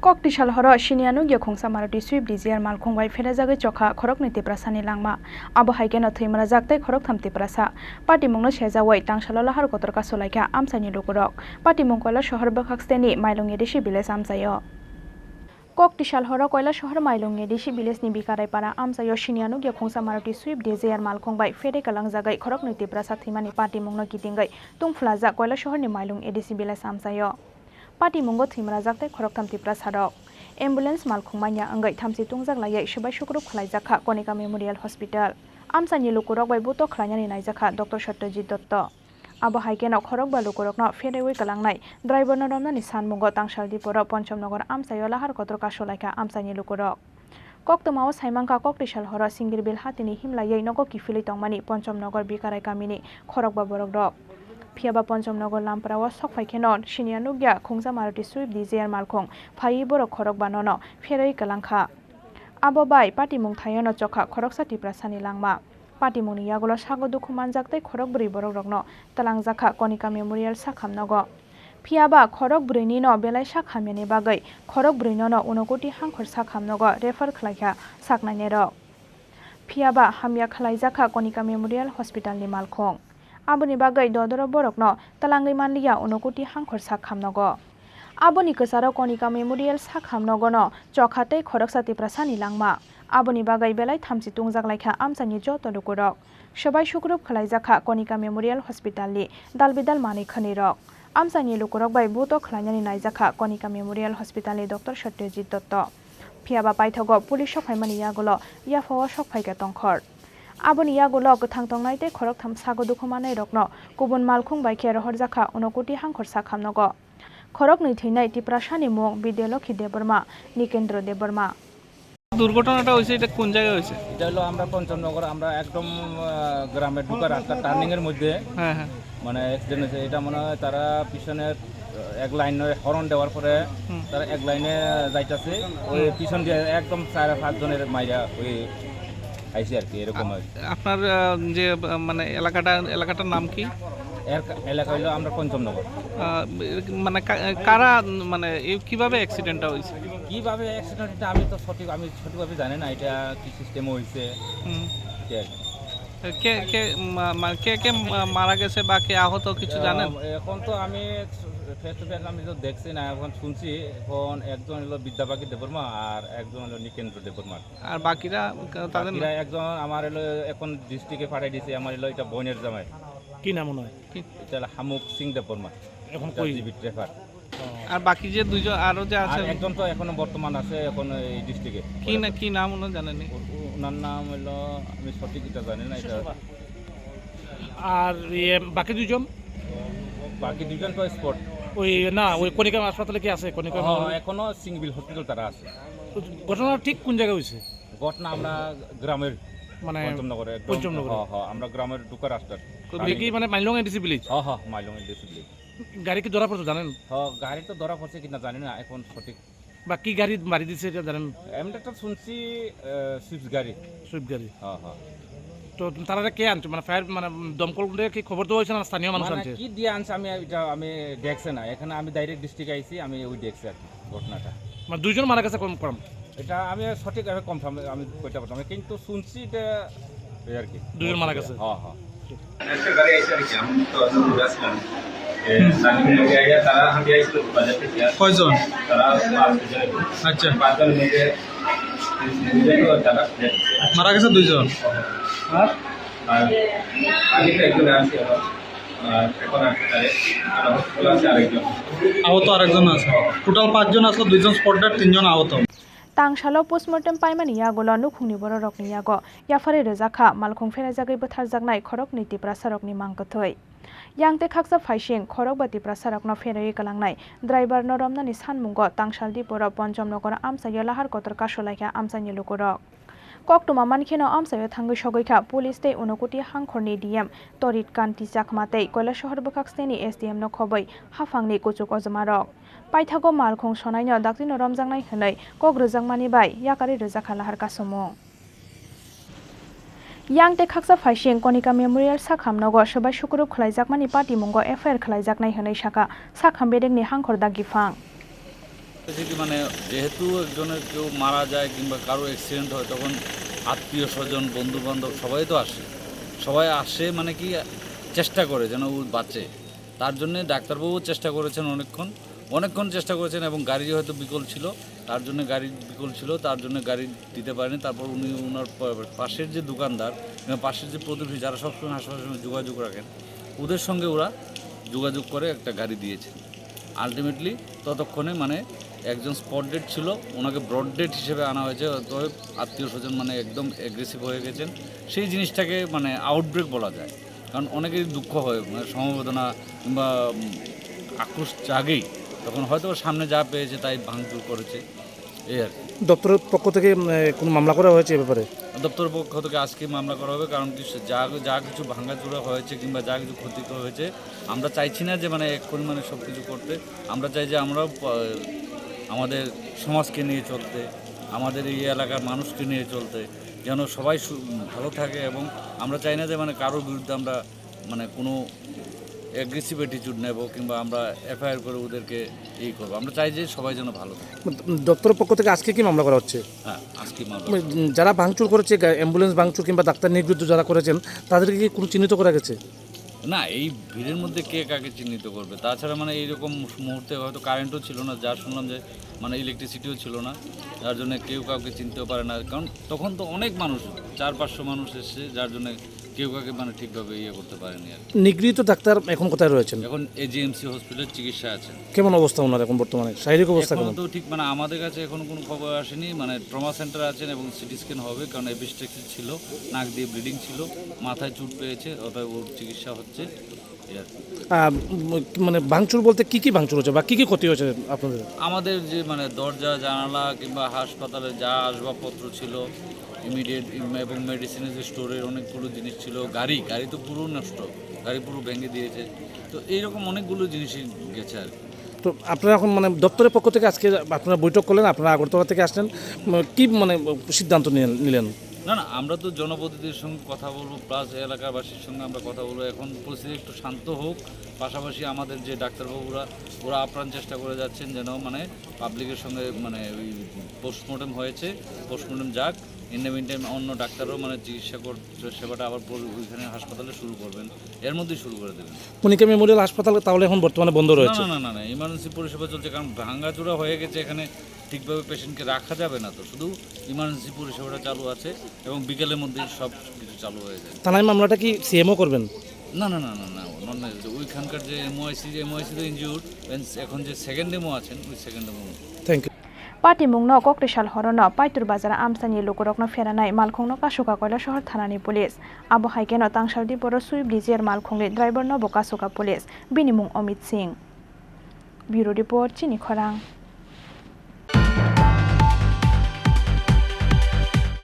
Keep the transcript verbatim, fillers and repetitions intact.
Kok tisal horo siniya nukya khungsa Maruti Swift Dzire malkhung bai pherajagwi chokha khoroknwi Tiprasani langma. Abo hai kheno thwimrajak tei khoroktham Tiprasa. Patimungno sejawi tangsalo lahar kotor kasulaikha amchaini lukurok. Patimung Koilasohor bwkhaksteni Mailung A D C village amchaio. Kok tisal horo Koilasohor Mailung A D C village ni Bikaraipara amchaio siniya nukya khungsa Maruti Swift Dzire malkhung bai pherwi kalangjagwi khoroknwi Tiprasa thwimani patimungno kitingwi tungphulajak Koilasohorni Mailung A D C village amchaio. Patimungo thwimrajak tei khoroktham Tiprasarok. Ambulance malkhung manya wngwi thamchi tungjak laiwi swbai sukrub khwlaijakha Konika Memorial Hospital. Amchaini lukurok bai buto khwlainani naijakha Doctor Satyajit Dotto. Abo hai kheno khorokba lukurokno pherwi kalangnai driverno romnani sanmungo tangsal diporo Ponchomnogor amchaio lahar kotor kasulaikha amchaini lukurok. Koktwmao saimankha, kok tisal horo Singirbil hatini himlaiwi nogo kiphilwi tongmani Ponchomnogor Bikarai kamini khorokba borokrok. Phiyaba Ponchomnogor Lamparao sokphai kheno siniya nukya khungsa Maruti Swift Dzire malkhung phaiwi borok khorokbanono pherwi kalangkha. Abo bai patimung thaiono chokha khoroksa Tiprasani langma. Patimungni yagulo sago dukhu manjak tei khorokbrwi borokrokno twlangjakha Konika Memorial sakhamnogo. Phiyaba khorokbrwinino belai sak hamyani bagwi khorokbrwinono Unokoti Hangkhor sakhamnogo refer khwlaikha saknainairok. Phiyaba hamya khwlaijakha Konika Memorial Hospitalni malkhung. Aboni bagwi dodoro borokno twlangwi manliya Unokoti Hangkhor sakhamnogo. Aboni kwcharo Konika Memorial sakhamnogono chokha tei khoroksa Tiprasani langma. Aboni bagwi belai thamchi tungjak laikha amchaini joto lukurok. Swbai sukrub khwlaijakha Konika Memorial Hospitalni dalbidal manwi khwnwirok. Amchaini lukurok bai buto khwlainani naijakha Konika Memorial Hospitalni Doctor Satyajit Dotto. Phiyaba paithago police sokphaimani yagulo yaphao sokphaikha tongkhor. Aboni yagulo kwthang tongnai tei khoroktham sago dukhu mannairokno kubun malkhung bai khe rohorjakha Unokoti Hangkhor sakhamnogo. Khoroknwi thwinai Tiprasani mung Bidyalokhi Debbarma, Nikendra Debbarma. দুর্ঘটনাটা হয়েছে, এটা কোন জায়গায় হয়েছে? এটা হলো আমরা পঞ্চমনগর, আমরা একদম, আহ, গ্রামের ঢুকার রাস্তা টার্নিং এর মধ্যে হ্যাঁ, হ্যাঁ। মানে অ্যাক্সিডেন্ট হয়েছে। এটা মনে হয় তারা পিছনে, আহ, এক লাইনে হর্ন দেওয়ার পরে হুম। তারা এক লাইনে যাইতাছে, ওই হুম। পিছন দিয়ে একদম চার পাঁচ জনের মাইরা ওই আইছে আর কি, এরকম আর কি। আপনার, আহ, যে, আহ, মানে এলাকাটা, এলাকাটার নাম কি? এর কা-, এলাকা হইলো আমরা পঞ্চমনগর। আহ, মানে কা-, কারা, মানে এই কিভাবে অ্যাক্সিডেন্টটা হয়েছে? কিভাবে অ্যাক্সিডেন্ট হইছে আমি তো সঠিক, আমি সঠিকভাবে জানি না এটা কি সিস্টেমে হইছে। হুম। ঠিক আছে। কে, কে, মা-, মা-, কে, কে মা-, মারা গেছে বা কে আহত কিছু জানেন? আহ, এখন তো আমি ফেস টু ফেস আমি তো দেখছি না, এখন শুনছি। এখন একজন হলো বিদ্যাবাগী দেববর্মা আর একজন হলো নিকেন্দ্র দেববর্মা। আর বাকিরা, তাদের বাকিরা একজন আমার হলো এখন ডিস্ট্রিক্টে পাঠিয়ে দিয়েছে, আমার হলো এটা বোনের জামাই। কি নাম ওনার? কি? এটা হলো হামুক সিং দেববর্মা। এখন এটা কই? জিবির রেফার। আর বাকি যে দুইজন আরো যে আর আছে? একজন তো এখনো বর্তমান আছে, এখন এই ডিস্ট্রিক্টে। কি না, কি নাম ওনার জানেননি? ও-, ও-, ওনার নাম হলো, আমি সঠিক এটা জানি না, এটা। আর ইয়ে, বাকি দুইজন? বাকি দুইজন তো স্পট। ওই না, ওই কণিকা হাসপাতালে কি আছে? কণিকা ও, হাসপাতালে? এখনো সিঙ্গেল হসপিটাল তারা আছে। ঘটনা ঠিক কোন জায়গায় হয়েছে? ঘটনা আমরা গ্রামের মানে পঞ্চমনগরে একদম। পঞ্চমনগরে? হ্যাঁ, হ্যাঁ, আমরা গ্রামের ঢুকার রাস্তার। তো এটা কি মানে মাইলং এডিসি ভিলেজ? হ্যাঁ, হ্যাঁ, মাইলং এডিসি ভিলেজ। গাড়ি কি ধরা পড়ছে জানেন? হ্যাঁ, গাড়ি তো ধরা পড়ছে কিনা জানি না এখন সঠিক। বা কি গাড়ি মারি দিছে এটা জানেন? এমনি তো শুনছি, আহ, সুইফট গাড়ি। সুইফট গাড়ি। হ্যাঁ, হ্যাঁ। তো তারা কে আনছে? মানে ফায়ার, মানে দমকল দিয়ে কি খবর দেওয়া হয়েছে না স্থানীয় মানুষ মানে আনছে? কি দিয়ে আনছে আমি এটা আমি দেখছি না। এখানে আমি ডাইরেক্ট ডিস্ট্রিক্টে আইছি, আমি ওই দেখছি আর কি ঘটনাটা। মানে দুইজন মারা গেছে কনফার্ম? এটা আমি সঠিক আমি কনফার্ম আমি কইতে পারতাম না, কিন্তু শুনছি এটা এই আর কি। দুইজন মারা গেছে? হ্যাঁ, হ্যাঁ। একটা গাড়ি আইসে আর কি, আমি তো আসলে ঘুরে আসলাম। এ, হুম। সামনে থেকে আইয়া তারা হাঁটি আইছিল বাজার থেকে। কয়জন? তারা পাঁচজন। আচ্ছা। পাঁচজন মিলে দুইজন তো তারা মারা গেছে দুইজন। আর? আর বাকিটা একজন আছে, আর এখন হাসপাতালে, আর হসপিটালে আছে আরেকজন। আহত আরেকজন আছে। টোটাল পাঁচজন আছে, দুইজন স্পট ডেড, তিনজন আহত। Tangsalo postmortem paimani yagulo nukhungni bororokni yago yapharwi rwjakha malkhung pherajagwi bwtharjaknai khoroknwi Tiprasarokni mangkwthwi. Yang tei khaksa phaising khorokba Tiprasarokno pherwi kwlangnai driverno romnani sanmungo Tangsal diporo Ponchomnogor amchaio lahar kotor kasulaikha amchaini lukurok. Koktwma mankheno amchaio thangwi sogwikha police tei Unokoti hangkhorni D M Torit Kanti Chakma tei Koilasohor bwkhaksteni S D M no khobwi haphangni kuchuk ojmarok. Paithago malkhung sonaino dakti no romjaknai hwnwi kok rwjakmani bai yakarwi rwjakha lahar kasumung. Yang tei khaksa phaising Konika Memorial sakham nogo swbai sukurub khwlaijakmani patimungo F I R khwlaijaknai hwnwi sakha sakham bedekni hangkhor dagi phang. হয়েছে কি, মানে, যেহেতু একজনের কেউ মারা যায় কিংবা কারো অ্যাক্সিডেন্ট হয়, তখন আত্মীয় স্বজন, বন্ধু বান্ধব সবাই তো আসে। সবাই আসে, মানে কি, চেষ্টা করে যেন ও বাঁচে। তার জন্যে ডাক্তারবাবুও চেষ্টা করেছেন অনেকক্ষণ, অনেকক্ষণ চেষ্টা করেছেন, এবং গাড়ি হয়তো বিকল ছিল, তার জন্য গাড়ি বিকল ছিল, তার জন্য গাড়ি দিতে পারেনি। তারপর উনি ওনার পা-, পাশের যে দোকানদার, মানে, পাশের যে প্রতিবেশী, যারা সবসময় হাসপাতালের সঙ্গে যোগাযোগ রাখেন, ওদের সঙ্গে ওরা যোগাযোগ করে একটা গাড়ি দিয়েছেন। আলটিমেটলি ততক্ষণে, মানে, একজন স্পট ডেড ছিল, ওনাকে ব্রড ডেড হিসেবে আনা হয়েছে। তবে আত্মীয় স্বজন, মানে, একদম অ্যাগ্রেসিভ হয়ে গেছেন। সেই জিনিসটাকে, মানে, আউটব্রেক বলা যায়, কারণ অনেকেরই দুঃখ হয়, মানে, সমবেদনা কিংবা, উম, আক্রোশ জাগেই, তখন হয়তো সামনে যা পেয়েছে তাই ভাঙচুর করেছে, এই আর কি। দপ্তরের পক্ষ থেকে, উম, এ, কোনো মামলা করা হয়েছে এ ব্যাপারে? দপ্তরের পক্ষ থেকে আজকে মামলা করা হবে, কারণ কি, সে যা, যা কিছু ভাঙাচুরা হয়েছে কিংবা যা কিছু ক্ষতি হয়েছে, আমরা চাইছি না যে, মানে, এক্ষুনি, মানে, সব কিছু করতে। আমরা চাই যে আমরা প-, আমাদের সমাজকে নিয়ে চলতে, আমাদের এই এলাকার মানুষকে নিয়ে চলতে, যেন সবাই সু-, ভালো থাকে, এবং আমরা চাই না যে, মানে, কারোর বিরুদ্ধে আমরা, মানে, কোনো অ্যাগ্রেসিভ অ্যাটিটিউড নেব কিংবা আমরা এফআইআর করে ওদেরকে এই করবো। আমরা চাই যে সবাই যেন ভালো থাকে। দপ্তরের পক্ষ থেকে আজকে কি মামলা করা হচ্ছে? হ্যাঁ, আজকে মামলা। মানে, যারা ভাঙচুর করেছে, গা-, অ্যাম্বুলেন্স ভাঙচুর কিংবা ডাক্তার নিগৃহীত যারা করেছেন, তাদেরকে কি কোনো চিহ্নিত করা গেছে? না, এই ভিড়ের মধ্যে কে কাকে চিহ্নিত করবে? তাছাড়া, মানে, এইরকম মুহূর্তে হয়তো কারেন্টও ছিল না, যা শুনলাম যে, মানে, ইলেকট্রিসিটিও ছিল না, যার জন্য কেউ কাউকে চিনতেও পারে না। কারণ তখন তো অনেক মানুষ, চার পাঁচশো মানুষ এসছে, যার জন্য কেউ কাউকে, মানে, ঠিকভাবে ইয়ে করতে পারেনি আর কি। নিগৃহীত ডাক্তার এখন কোথায় রয়েছেন? এখন এজিএমসি হসপিটালে চিকিৎসা আছেন। কেমন অবস্থা ওনার এখন বর্তমানে? শারীরিক অবস্থা এখনো কেমন? তো ঠিক, মানে, আমাদের কাছে এখনো কোনো খবর আসেনি। মানে, ট্রমা সেন্টার আছেন এবং সিটি স্ক্যান হবে, কারণ অ্যাপেন্ডিক্স ছিল, নাক দিয়ে ব্লিডিং ছিল, মাথায় চোট পেয়েছে, ওটা ওর চিকিৎসা হচ্ছে, এই আর কি। আহ, উম, মানে, ভাঙচুর বলতে কি কি ভাঙচুর হচ্ছে বা কি কি ক্ষতি হয়েছে আপনাদের? আমাদের যে, মানে, দরজা, জানালা কিংবা হাসপাতালে যা আসবাবপত্র ছিল, ইমিডিয়েট এবং মেডিসিনের যে স্টোরের অনেকগুলো জিনিস ছিল, গাড়ি, গাড়ি তো পুরো নষ্ট, গাড়ি পুরো ভেঙে দিয়েছে। তো এইরকম অনেকগুলো জিনিসই গেছে আর কি। তো আপনারা এখন, মানে, দপ্তরের পক্ষ থেকে আজকে আপনারা বৈঠক করলেন, আপনারা আগরতলা থেকে আসলেন, উম, কি, মানে, সিদ্ধান্ত নিলেন, নিলেন? না, না, আমরা তো জনপ্রতিনিধির সঙ্গে কথা বলবো, প্লাস এলাকাবাসীর সঙ্গে আমরা কথা বলবো। এখন পরিস্থিতি একটু শান্ত হোক, পাশাপাশি আমাদের যে ডাক্তারবাবুরা, ওরা আপ্রাণ চেষ্টা করে যাচ্ছেন যেন, মানে, পাবলিকের সঙ্গে, মানে, ওই পোস্টমর্টেম হয়েছে, পোস্টমর্টেম যাক। ইন দ্য মিন টাইম অন্য ডাক্তারও, মানে, চিকিৎসা কর-, সেবাটা আবার পর-, ওইখানে হাসপাতালে শুরু করবেন, এর মধ্যেই শুরু করে দেবেন। মনিকা মেমোরিয়াল হাসপাতাল তাহলে এখন বর্তমানে বন্ধ না, রয়েছে? না, না, না, না, ইমার্জেন্সি পরিষেবা চলছে, কারণ ভাঙাচোরা হয়ে গেছে, এখানে ঠিকভাবে পেশেন্টকে রাখা যাবে না। তো শুধু ইমার্জেন্সি পরিষেবাটা চালু আছে এবং বিকেলের মধ্যে সব কিছু চালু হয়ে যায়। থানায় মামলাটা কি সিএমও করবেন? না, না, না, না, না, not necessary। ওইখানকার যে এমওআইসি, যে এমওআইসি তো ইনজিউর্ড, এখন যে সেকেন্ড এমও আছেন, ওই second MO. Thank you. Patimungno Kokrisal horono Paitur bazar amchaini lukurokno pheranai malkhungno kasuka Koilasohor thanani police. Abo hai kheno tangsaldi boro Swift Dzire malkhungni driverno bo kasuka police. Bini mung Omit Singh. Bureau Report, Chini Khorang.